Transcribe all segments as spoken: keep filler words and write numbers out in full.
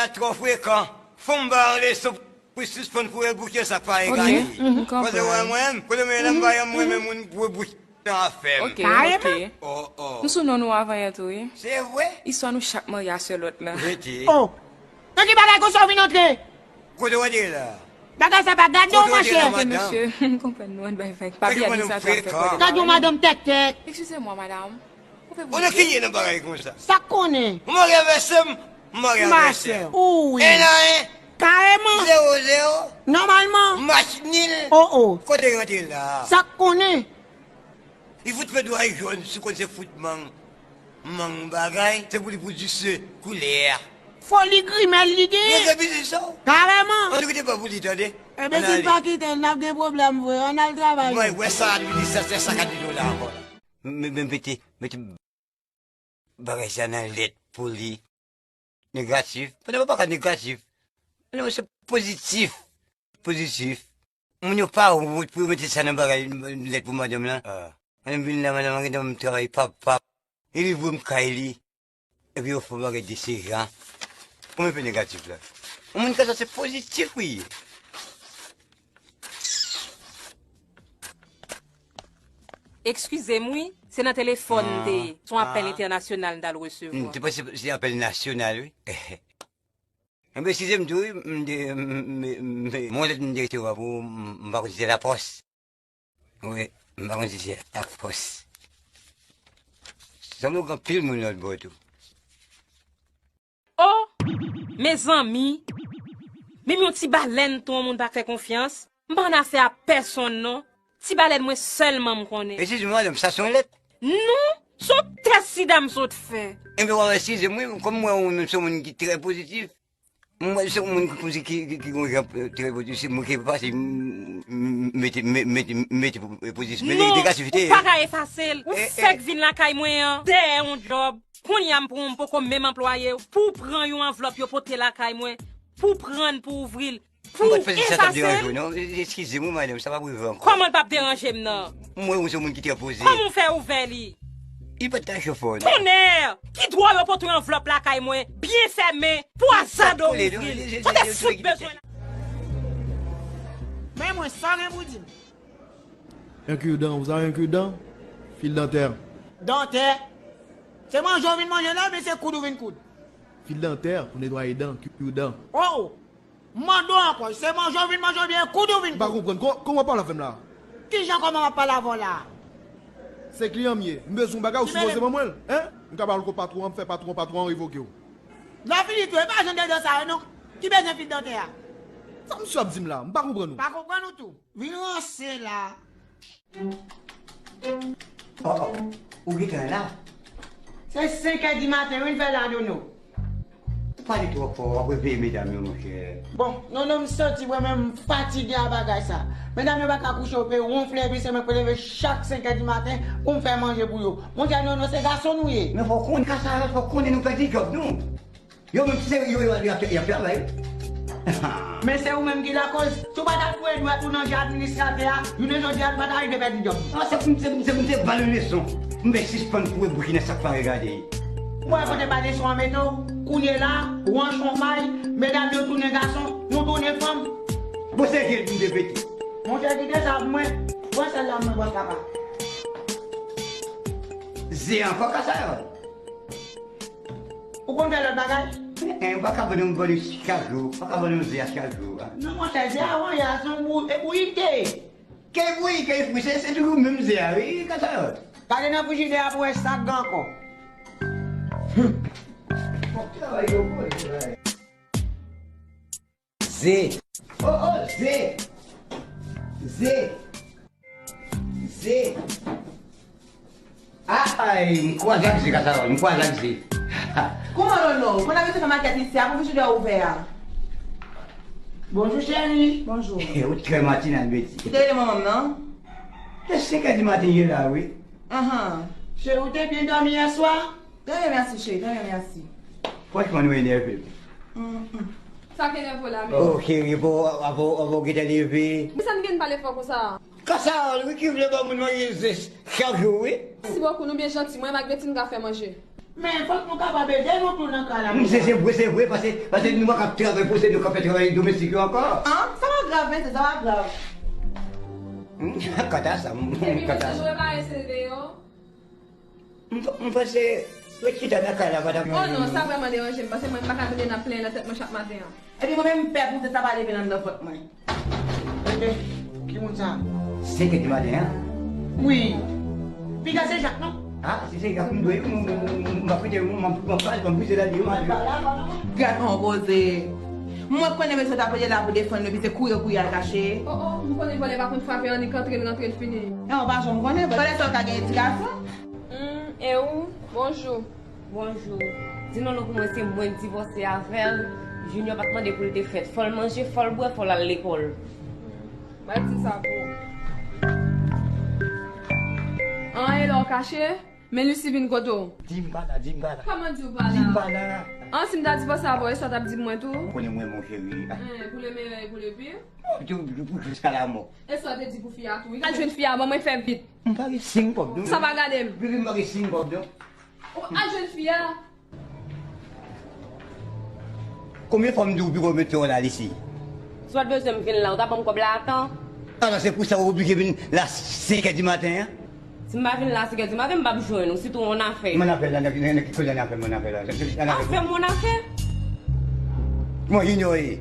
a twò frekan. Fò m ba w leson pou sispann kouri bouch nan sak pa regade. Kote w wè mwen, kote m ye la, m pa janm renmen moun kouri bouch nan afè m. Ok, ok. Oh, oh. Nou sou non nou avan yè tou, wi. Se vre? Istwa nou chak marye a sè lòt la. Rete. Oh! Nan ki bagay konsa w vin antre? Kote w antre la? Bagay sa pa gade w, machè. Kote w antre la, madanm? Mesye, m konprann nou, ann bay vag. Pa byen di sa, sa fè pwoblèm. Gade yon madanm tèktèk. Eskize mwen, madanm. Ou fè... Ou nan ki ye nan bagay konsa? Sa k konnen? Ou marye avè sè m, m marye avè sè w. Wi. En a en. Kareman. Zewo zewo. Nòmalman. Match nil. Oh, oh. Kote w antre la? Sa k konnen? Li fout fè dway jòn, si w konn se fout mang, mang bagay, se pou li pwodui se koulè a. Foli grimèl li genyen. Rete biznis sa w. Kareman. Ann kite pa pou li, tande. Enben, si l pa kite l, n ap gen pwoblèm vre. Ann al travay nou. Mwen wè sa administratè sa ka di nou la ankò la. Men, men mete, mete bagay sa nan lèt pou li. Negatif. Pandan w pa ka negatif. Non, se pozitif. Pozitif. Moun yo pa wont pou yo mete sa nan bagay, lèt pou madanm lan. Ah. Madanm vin la, madanm gentan travay pap, pap. Li voye m kay li. Epi yo fè bagay de se jan. Kòman pe negatif la? Yon moun konsa se pozitif wi. Eskize m wi, se nan telefòn m te ye. Se yon apèl entènasyonal m t al resevwa. M te panse se apèl nasyonal wi. Enben, eskize m tou wi, m te, m, m, m, m, m, yon lèt m te resevwa pou ou, m, m pa konn si se lapòs. Wi, m pa konn si se lapòs. Sanble w gen anpil moun lòt bò tou. Oh! Mezanmi! Menm yon ti balèn tou yon moun pa fè konfyans. M pa nan afè a pèsonn non. Ti balèn mwen sèlman m konnen. Eskize m, madanm, sa se yon lèt? Non, se yon tès sida m sot fè. Enben, w ap eskize m wi, kòm m wè ou menm se yon moun ki trè pozitif. M wè se yon moun ki, ki, ki, ki gon jan, eh, trè pozitif, se mwen ki efase, m, m, mete, me-, mete, mete pou, eh, pozitif. Men non, negativite, ou pa ka efase l. Ou fèk vin lakay mwen an, dèyè yon djòb. Kounye a m pran w, m poko menm anplwaye w. Pou w pran yon anvlòp yo pote lakay mwen, pou w pran l, pou w ouvri l, pou w efase l. M pa t panse sa t ap deranje w non. Eskize m wi, madanm, sa p ap rive ankò. Kòman l p ap deranje m nan? M wè ou se yon moun ki trè poze. Kòman w fè ouvè li? Li pa t ka cho fò non. Tonnè! Ki dwa yo pote yon anvlòp lakay mwen, byen fèmen, pou azade w ouvri l? Sa te fout bezwen la. Men mwen, sa w gen pou di m? Un cure-dent, vous avez un cure-dent? Fil dantè. Dantè? Se manje w vin manje la, oubyen se koud ou vin koud? Fil dantè pou netwaye dan, cure-dent. Oh! M mande w ankò, se manje w vin manje oubyen koud ou vin koud? M pa konprann. Kò-, kòman w ap pale avè m la? Kijan kòman m ap pale avè w la? Se kliyan m ye. M bezwen yon bagay, ou sipoze ban mwen l. Hein? M ka ba w l kot patwon an, m fè patwon, patwon an revoke w. Lè w fini tou, e pa jan de dan sa yo non. Ki bezwen fil dantè a? Sa misye ap di m la? M pa konprann ou. Pa konprann ou tou. Vin ranse la. Oh, oh, ou gentan la? Se senk è di maten wi, n fè la, Dono. Ou pale twò fò, w ap reveye medam yo, monchè. Bon, non, non, m santi vrèman m fatige a bagay sa. Medam yo pa ka kouche, yo pe wonfle, epi se mwen k pou leve chak senk è di maten pou m fè manje pou yo. Monchè, non, non, se gason nou ye. Men fò w konnen, Kasayòl, fò w konnen nou pèdi djòb nou. Yo menm se yo, yo, y ap, y ap travay. Men se ou menm ki lakoz. Si w pa t al foure dwèt ou nan je administratè a, jounen jodi a nou pa t arive pèdi djòb nou. Ah, se pou m, se pou m, se pou m te ba l yon leson. M vle sispann foure bouch nan sa k pa regade. Ou wè kote ba leson an mete w? Kounye la, ranch on may, medam yo tounen gason, nou tounen fanm. Bon, se je l pou m te pete. Monchè, kite sa pou mwen. Pran sèl la pou mwen, bòs papa. Ze ankò, Kasayòl? Ou konn fè lòt bagay? En, en, ou pa ka vann yon, vann yon chak jou, ou pa ka vann yon ze a chak jou, a. Non, monchè, ze a vann yè a se yon bou-, e bouyite. Ke bouyite, ke fri, se, se toujou menm ze a, wi, Kasayòl. Gade nan frijidè a pou wè sa k gen ankò. Hum. Fòk travay yo bon, travay. Ze. Oh, oh, ze. Ze. Ze. Ah, ay, m kwaze ak ze, Kasayòl, m kwaze ak ze. Kouman, Nono? Ou konn abitye fè makèt isi a pou frijidè a ouvè a? Bonjou, cheri. Bonjou. Ou trè matinal, Betty. Ou te rele manman m, non? Se senk è di maten ye la, wi. Ahan. Cheri, ou te byen dòmi yè swa? Trè byen, mèsi, cheri, trè byen, mèsi. Franchman, nou enève m. Mm, mm. Sa k enève w la menm? Oh, cheri, bon, avan, avan w gentan leve. Men sa n gen pale fò konsa? Kasayòl, wi, ki vle ba moun manje ze chak jou, wi. Mèsi bokou, nou byen janti. Mwen menm ak Betty n ka fè manje. Men fòk nou kapab ede nou tou nan kay la. Se, se vre, se vre, paske, paske nou pa kab travay pou se nou k ap fè travay domestik yo ankò. An, sa pa grav, mesye, sa pa grav. Kanta sa, kanta sa. Epi mesye, nou pa eseye deyò. M, m panse, ret chita nan kay la, pa t ap... Oh non, sa vrèman deranje m, paske mwen, m pa ka tande n ap plenyen nan tèt mwen chak maten an. Epi mwen menm, m pè pou se sa pa leve nan anndan vant mwen. Tande, ki moun sa? Senkè di maten an? Wi. Piga se Jak, non? Ah, si se Jak, m dwe, m, m, m, m ap kite, m, m, m, m, m, m brize la, m, m, Gad on koze. Mwen konnen mesye t ap rele la pou defann nou, epi se kouri, kouri al kache. Oh, oh, m konnen vòlè pa konn frape, annik antre l rantre l fini. Non, ou pa janm konnen, vòlè sa yo ka gen edikasyon. Hmm, e ou? Bonjou. Bonjou. Di non non pou mwen, se mwen k divòse avè l. Junior pa t mande pou l te fèt. Fò l manje, fò l bwè, fò l al lekòl. M al di sa pou ou. An, e lè w kache? Men Lucy vin kote w. Di m pa la, di m pa la. Kòman di w pa la? Di m pa la. An, si m ta divòse avè w, e sa w t ap di mwen tou? Ou konnen mwen, mon chéri. Hein, pour le meilleur et pour le pire. Pou, pou, pou jiska lamò. E sa w te di pou fi a tou? Wi, al jwenn fi a, ban mwen fè vit. M pa gen senk kòb, non. Sa pa gade m. Bebe, m pa gen senk kòb, non. Ou al jwenn fi a. Konbyen fwa m di w piko mete w la, Lucy? Si w pa t bezwen m vin la, ou ta ban m kòb la a tan. Alò, se pou sa w oblije vin la senkè di maten an? Si m pa vin la senkè di maten, m p ap jwenn ou, sitou yon afè. Men afè la, nan, nan, nan ki kote afè, men afè la? Afè, men afè. Mwen inyore.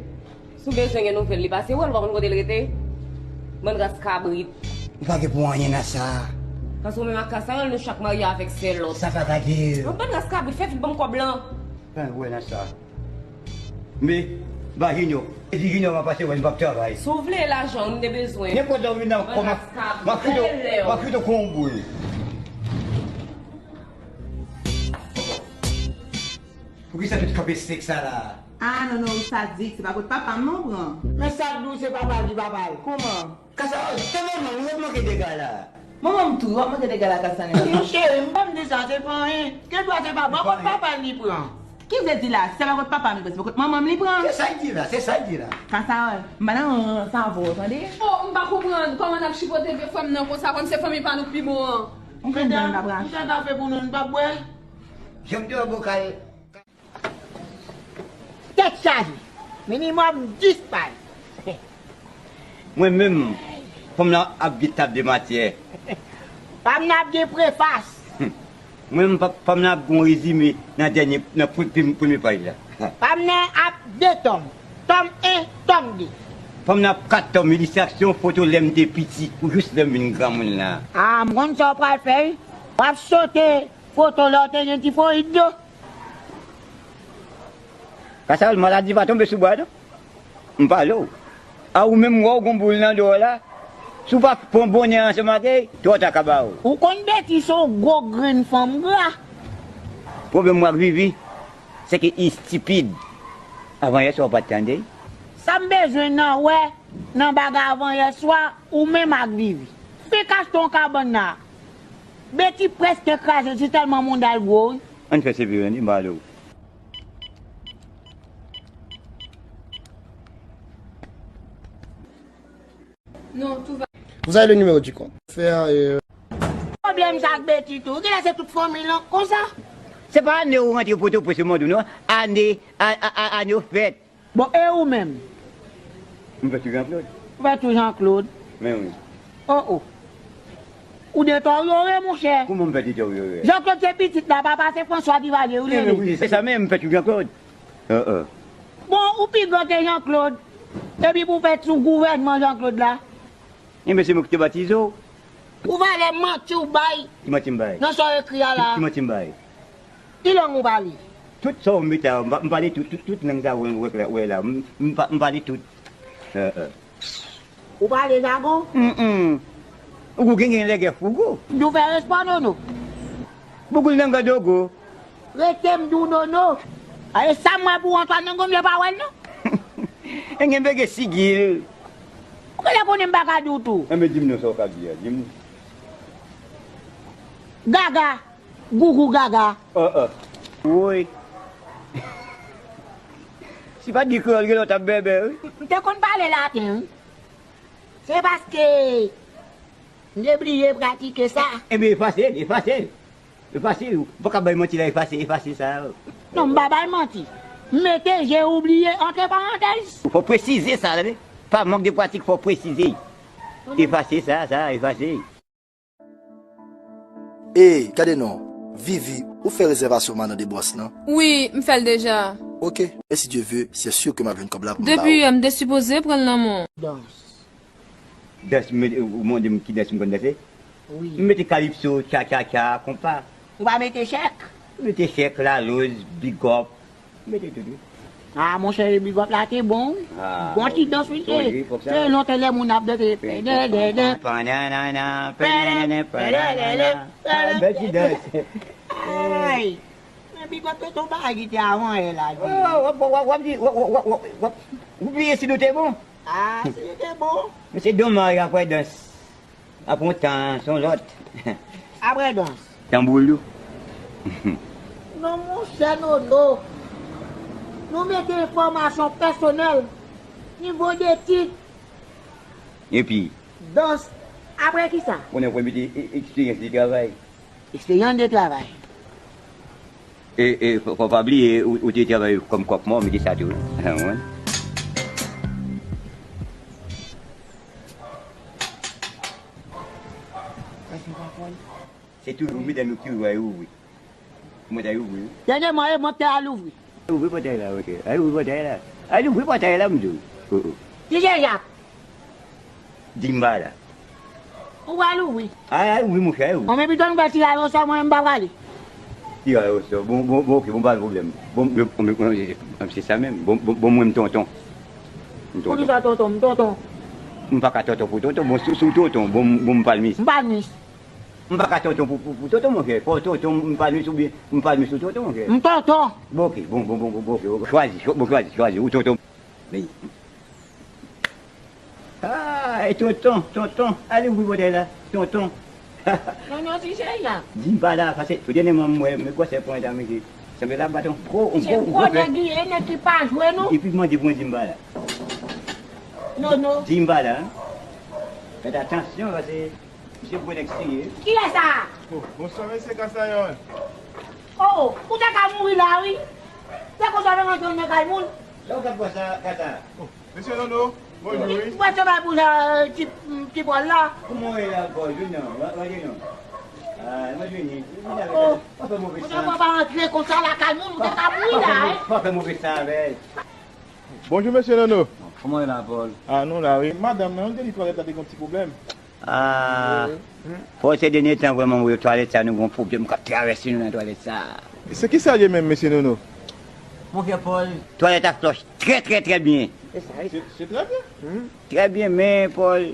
Si w bezwen gen nouvèl li, pase wè l, ou pa konn kote l rete? Bann ras kabrit. Ou pa gen pou anyen nan sa. Paske ou menm ak Kasayòl, nou chak marye avèk sèl lòt. Sa pa ka di. Yon bann ras kabrit, fè vit ban m kòb lan. Fè wè nan sa. Men, ba Junior. E di Junior, m ap pase wè l, m p ap travay. Si w vle lajan, m te bezwen. Nenpòt lè w vin nan kò, m ap, m ap kite w, m ap kite w kon yon boul. Poukisa tout kanpe sèk sa la? Ah, non, non, ou sadik, se pa kot papa m non pran. Men sa k di w se papa l ki papa l. Kòman? Kasa, tande non, nou ret manke dega la. Manman m tou, w ap manke dega la, Kasa, nèg. Mon cheri, m pa m di sa, se pa anyen. Gen dwa se pa bò kot papa l li pran. Ki vle di la, se pa kot papa m li pran, se pa kot manman m li pran. Se sa l di la, se sa l di la. Kasa, m pa nan rans avè w, tande? Oh, m pa konprann kòman n ap chipote vye frè m nan konsa, kòm se fanmi pa nou k pi bon an. M konprann, m pa pran. M tande afè pou nou, n p ap bwè. Janm te wè bokal. Tèt chaje. Minimòm dis paj. Mwen menm, fanm nan ap gen tab de matyè. Fanm nan ap gen prefas. Mwen menm, fanm nan ap gen yon rezime nan dènye, nan pre-, pre-, premye paj la. Fanm nan ap de tòm. Tòm en, tòm de. Fanm nan ap kat tòm, ilistraksyon, foto lè m te piti, pou jis lè m vin granmoun la. Ah, m konn sa w pral fè, wi. W ap sote foto lè w te gen tifoyid yo. Kasa, maladi pa tonbe sou bwa, non. M pale w. A ou menm, wè w gon boul nan do w la. Si w pa pran bonè ansanm ak li, twò ta ka ba w. Ou konn Beti se yon gwo grenn fanm gra. Pwoblèm mwen ak Vivi, se ke li estipid. Avan yè swa, w pa t tande l? Sa m bezwen nan wè nan bagay avan yè swa, ou menm ak Vivi. Fik achte yon kabann la. Beti prèske kraze, se tèlman mouda l gwo, wi. Ann fè se vire, ann, m pale w. Non, tout va. Vous avez le numéro du compte. Faire, euh, Pwoblèm sa ak Beti tou. Genlè se tout fanmi l konsa. Se pa ane ou rantre Pòtoprens, mwen di w non. Ane, a, a, a, ane ou fèt. Bon, e ou menm? M fèt sou Jean Claude. Ou fèt sou Jean Claude? Men wi. Oh, oh. Ou deteryore, monchè. Kouman m fè deteryore? Jean Claude se pitit la, papa se François Duvalier, ou rele. Wi, se sa menm, m fèt sou Jean Claude. Bon, ou pi gran ke Jean Claude. Epi pou w fèt sou gouvènman Jean Claude la. Enben, se mwen ki te batize w. Ou valè manti w bay. Ki manti m bay? Nan sa w ekri a la. Ki, ki manti m bay? Ki lang ou pale? Tout sa w mete a, m pa-, m pale tout, tout, tout lang sa w wè la, wè la. M, m pa-, m pale tout. Eh, eh. Ou pale jagon? Mm, mm. Ou gen, gen lègè fougou. Di w fè respè, Nono. Bougoul nan gad dogo. Rete m di w Nono. A, e sa m wè pou Antoine nan gonm yo pa wè l non. E gen bege sigil. Ou genlè konnen m pa ka di w tou. Enben, di m non, sa w ka di a, di m. Gaga. Gougou gaga. Oh, oh. Woy. Si pa t gen kreyòl, genlè w t ap bèbè, wi. M te konn pale laten, wi. Se paske m te bliye pratike sa. Enben, efase l, efase l. Efase, ou pa ka bay manti la, efase, efase sa. Non, m pa bay manti. Mete, j'ai oublié, antre parantèz. Fò presize sa, tande. Pa mank de pratik, fò presize. Efase sa, sa, efase. Ey, gade non. Vivi, ou fè rezèvasyon Madan de Bòs lan? Wi, m fè l deja. Ok. E si Dye ve, se si ke m ap jwenn kòb la pou m ba Depi ou. yè, m te sipoze pran l nan men w. Dans. Dans, ou mande m ki dans m konn danse? Wi. M mete kalipso, tcha tcha tcha, konpa. Ou pa mete chèk? M mete chèk, laloz, bigòp. M mete tout, wi. Ah, monchè, bigòp la te bon, wi. Bon ti dans, wi, te. Se lontan lè moun ap danse. Pèdèdèdè. Pananana, pèdèdèdè, pananana. Bèl ti dans. Ay. Men bigòp tonton bagay ki te avan yè la. W ap, w ap, w ap di, w ap, w ap, w ap, w ap bliye si nou te bon. Ah, si nou te bon. Men se domaj apre dans. Apre yon tan, se yon lòt. Apre dans. Tanboulou. Non, monchè Nono. Nou mete enfòmasyon pèsonèl, nivo detid. Epi? Dans. Apre kisa? Konnen w mete eksperyans de travay. Eksperyans de travay. E, e, fò, fò pa bliye, ou, ou te travay kòm kòk mò, mete sa tou, wi. Ou konprann? Se toujou medam yo ki ouvè yo ouvri. Mwen ta ouvri, wi. Dènyèman, e mwen ki te al ouvri. Al ouvri pòtay la, monchè. Al ouvri pòtay la. Al ouvri pòtay la, m di w. Oh, oh. Ki se Jacques? Di m pa la. Ou pral ouvri? Ay, ay, wi, monchè, ay, wi. Bon, men pito nou fè tiraj osò, mwen menm m pa prale. Tiraj osò, bon, bon, bon, ok, bon, pa gen pwoblèm. Bon, bon, bon, bon, se sa menm. Bon, bon, bon, mwen, m tonton. M tonton. Poukisa tonton? M tonton. M pa ka tonton pou tonton. Bon, si, si w tonton, bon, m, bon, m palmis. M palmis. M pa ka tonton pou, pou, pou tonton, monchè. Fò tonton, m palmis oubyen m palmis ou tonton, monchè. M tonton. Bon, ok, bon, bon, bon, bon, bon, ok, ok. Chwazi, cho-, bon, chwazi, chwazi. Ou tonton. Men. Ah, e tonton, tonton, ale ouvri pòtay la, tonton. Non, non, si se la. Di m pa la, paske tout dènyèman m wè, men gwosè pwen ta, mesye. Sanble l ap bat yon gwo, yon gwo, yon gwo fè. Se gwo nèg li ye, nèg ki pa jwe, non. Epi mande pou mwen di m pa la. Non, non. Di m pa la, hein. Fèt atansyon, paske misye gwo nèg serye. Kiyès sa? Oh, bonswa, mesye Kasayòl. Oh, oh, ou te ka mouri la, wi. Se konsa w rantre nan kay moun. Lè w t ap wè sa, Kasa. Mesye Nono, bonjou wi. Mwen se bay pou sa, ti, ti Pòl la. Kòman w ye la, Pòl? Vin non, rantre non. Ah, mwen vini. Vin avèk mwen. Pa fè move san. Mwen pa antre konsa lakay moun, ou te ka mouri la, hein. Pa fè move san avèk. Bonjou, mesye Nono. Kòman w ye la, Pòl? Ah, nou la, wi. Madanm nan, li te di twalèt la te gen yon ti pwoblèm. Ah, fò se dènye tan vrèman, wi, twalèt sa nou gon pwoblèm k ap travèse nou nan twalèt sa. Se kisa l ye menm, mesye Nono? Monchè Pòl, twalèt ap flòch trè, trè, trè byen. Se, se trè byen. Trè byen, men Pòl,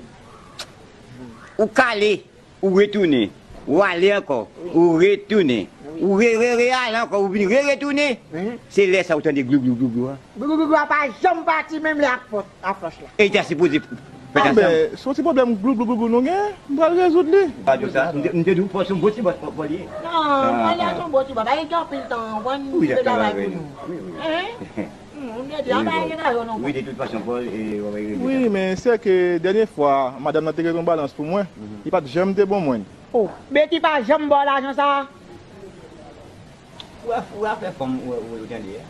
ou k ale, ou retounen, ou ale ankò, ou retounen, ou re, re, re ale ankò, ou vin re, retounen. Se lè sa ou tande glou, glou, glou, glou a. Glou, glou, glou a pa janm pati menm lè ak pòt. Afòs la. E li ta sipoze fè ansanm. Anben, se yon ti pwoblèm glouglou glouglou nou gen, m pral rezoud li. Pa di w sa, m te, m te di w fò se yon bon ti bòs Pòl ye. Non, Pòl la se yon bon ti bòs, li gen anpil tan, konprann, li te travay pou nou. Wi, wi. Wi, de tout fason, Pòl, e, w ap regle sa. Wi, men se ke dènye fwa, madanm nan te gen yon balans pou mwen, li pa t janm te ban mwen. Oh, Betty pa janm ba w lajan sa a? Ou a, ou a fè fanm ou, ou, ou tande a.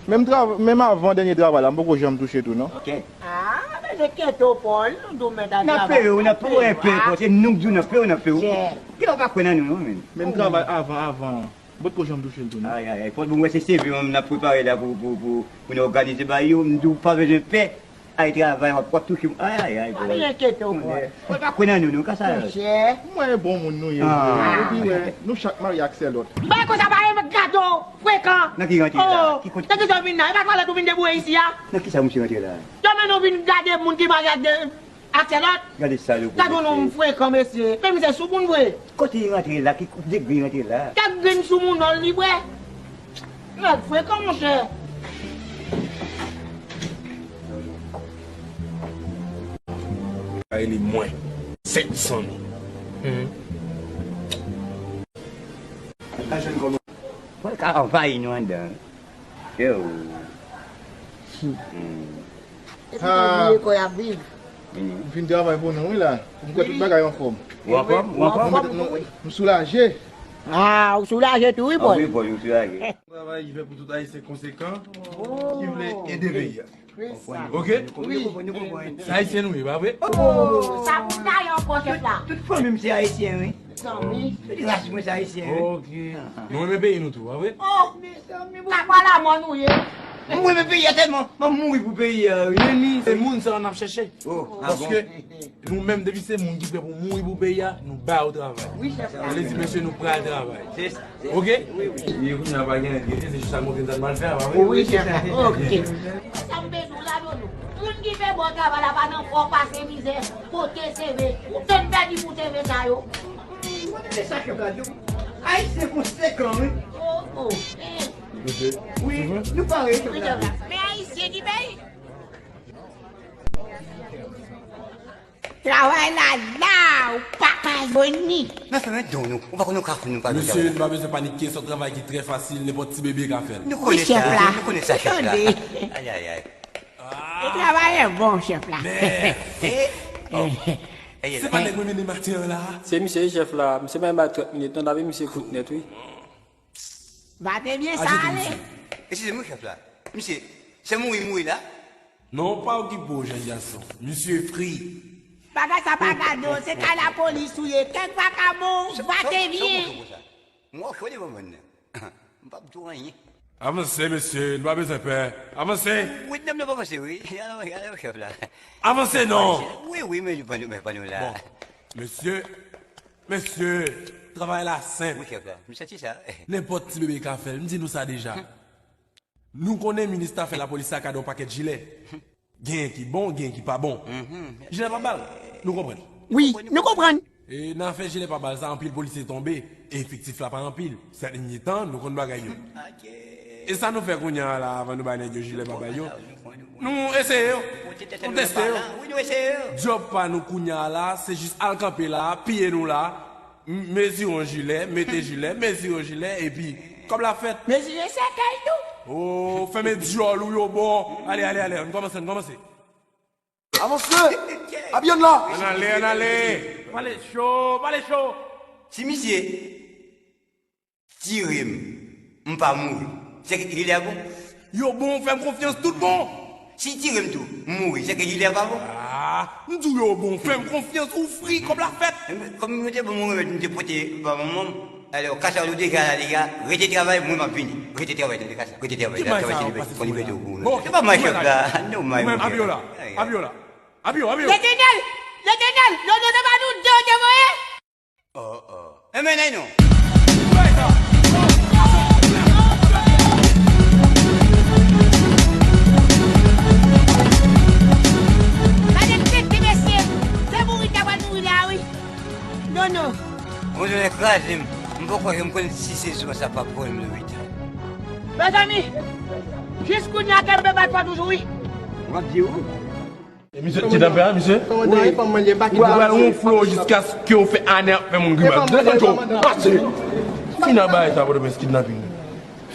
Menm trav-, menm avan dènye travay la, m poko janm touche tou, non. Ok. Ah, men se kete w, Pòl, nou di w mèt a travay. N ap peye w, n ap peye w, peye w, se nou k di w n ap peye w, n ap peye w. Kilè w pa kwè nan nou, non, menm? Menm travay avan, avan, m potko janm touche l tou, non. Ay, ay, ay, Pòl, bon, m wè se seve menm n ap prepare la pou, pou, pou, pou nou òganize bagay yo, m di w pa bezwen pè. Ay travay, w ap, w ap touche m. Ay, ay, ay, bòy. Pa enkyete w, bòy. Bòy, pa kwè nan nou, non, ka sa. Monchè. M wè e bon moun nou ye vre. Epi wè, nou chak marye ak sè lòt. Bòy, konsa pa renmen gato, frekan. Nan ki rantre la? Ki kote? Nan ki sa w vin la? E pa twalèt ou vin deboure isi a? Nan ki sa misye rantre la? Yo men nou vin gade moun ki marye ak de, ak sè lòt. Gade sa yo. Gade yon nonm frekan, mesye. Men misye sou moun vre. Kote li rantre la? Ki degre li rantre la? Kèk grenn sou moun non li vre. Nèg frekan, monchè. Sa rele mwen. Sèt san mil. Mwen ka anvayi nou anndan. Yo. Epi konbyen lekòl y ap viv? M fin travay pou nou, wi, la. M kwè tout bagay anfòm. Ou anfòm? Ou anfòm? M soulaje. Ah, ou soulaje tou, wi, Paul. Ah wi, Paul, ou soulaje. Travay ki fè pou tout Ayisyen konsekan ki vle ede peyi a. Oke? Wi. Se Ayisyen nou ye, pa vre? Oh, sa pou ta ye ankò, chèf la? Tout fanmi m se Ayisyen, wi. Tout rasis mwen se Ayisyen, wi. Oke. Nou renmen peyi nou tou, pa vre? Oh, mezanmi, sa pa lanmò nou ye. Mwen renmen peyi a tèlman, mwen mouri pou peyi a, wi. Meni, se moun sa yo n ap chèche. Oh, ah bon? Paske nou menm, depi se moun ki prè pou mouri pou peyi a, nou ba yo travay. Wi, chèf la. Nou vle di, mesye, nou pral travay. Se sa. Oke? Wi, wi. Li kounye a pa gen anyen rete, se jis sa montre n ta dwe al fè a, pa vre? Wi, chèf la. Oke. Sa m te di w la, Dodo. Moun ki fè bon travay la pa nan fò pase mizè, pote seve. Ou te pèdi pou seve sa yo. Mwen te sa chèf la di w. Ayisyen konsekan, wi. Oh, oh. Eh. Wi, nou pare, chèf la. Men Ayisyen ki peye. Travay la la, ou pa ka jwenn li. Men fèmen don nou, ou pa konn nou ka fout nou pa. Mesye, nou pa bezwen panike, se yon travay ki trè fasil, nenpòt ti bebe ka fè l. Nou konnen sa, nou konnen sa, chèf la. Ay, ay, ay. E travay bon, chèf la. Men, se pa nèg mwen mennen maten an la. Se misye, chèf la, misye pa menm bay trant minit, non, n ap misye kout nèt, wi. Va te byen sa ale. Eskize m, wi, chèf la. Misye, se mouri mouri la? Non, pa okipe w, jèn gason. Misye fri. Bagay sa pa gade w, se kay lapolis ou ye. Kèk vakabon, va te byen. Mwen chò devan mwen nan. M p ap di w anyen. Avanse, mesye, nou pa bezwen pè. Avanse. Wi, non, non, pa avanse, wi. Alò, alò, chèf la. Avanse, non. Wi, wi, men pa nou, men pa nou la. Bon, mesye, mesye, travay la senp. Wi, chèf la. M santi sa. Nenpòt ti bebe ka fè l. M di nou sa deja. Nou konnen minis afè lapolis la ka gen yon pakèt jilè. Genyen ki bon, genyen ki pa bon. Jilè pa bal, nou konprann. Wi, nou konprann. E nan afè jilè pa bal sa, anpil polisye tonbe, e efektif la pa anpil. Sèt èdmi tan, nou konn bagay yo. E sa nou fè kounye a la, avan nou bay nèg yo jilè pa bal yo? Nou eseye yo. Nou teste yo. Djòb pa nou kounye a la, se jis al kanpe la, piye nou la. M-, mezire yon jilè, mete jilè, mezire yon jilè, epi kòb la fèt. Mezire sèkèy tou. Oh, fèmen dyòl ou yo bon. Ale, ale, ale, ann kòmanse, ann kòmanse. Avanse! Abyann la! Ann ale, ann ale! Pale cho, pale cho! Si misye tire m, m pa mouri, se ke jilè a bon? Yo bon, fè m konfyans, tout bon. Si tire m tou, m mouri, se ke jilè a pa bon? Ah, m di w yo bon, fè m konfyans, ou fri, kòb la fèt. Kòm nou te ban mwen remèd, nou te pote ba manman m. Alò, kasa ou deja la, deja, rete travay, mwen m ap vini. Rete travay, tande kasa. Rete travay, travay, se libète ou pou ou. Se pa machòp la, non, machòp. Abyola, Abyola, Abyo, Abyo. Letènèl, Letènèl, non, non, non, pa nou de, de voye. Oh, oh. Enben, nèg nou. Gade tete mesye, se mouri ta pral mouri la, wi. Non, non. Mwen jwenn kraze m. M poko janm konn si se swa sa pa pran m leve ta. Mezanmi, jis kounye a, kenbe bay fò toujou, wi. M ap di w. E misye, ti tanpè a, misye? Ou pral wonfle w jiskaske w fè ane ap fè moun grimas. Desann cho, pase! Fin ak bagay sa, Pòtoprens, kidnaping.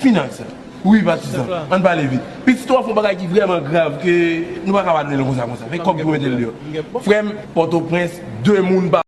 Fin ak sa. Wi, patizan, ann pale vit. Pitit ou ap fè yon bagay ki vrèman grav ke nou pa ka abandone l konsa, konsa. Fè kòb pou mete l deyò. Frè m, Pòtoprens, de moun pa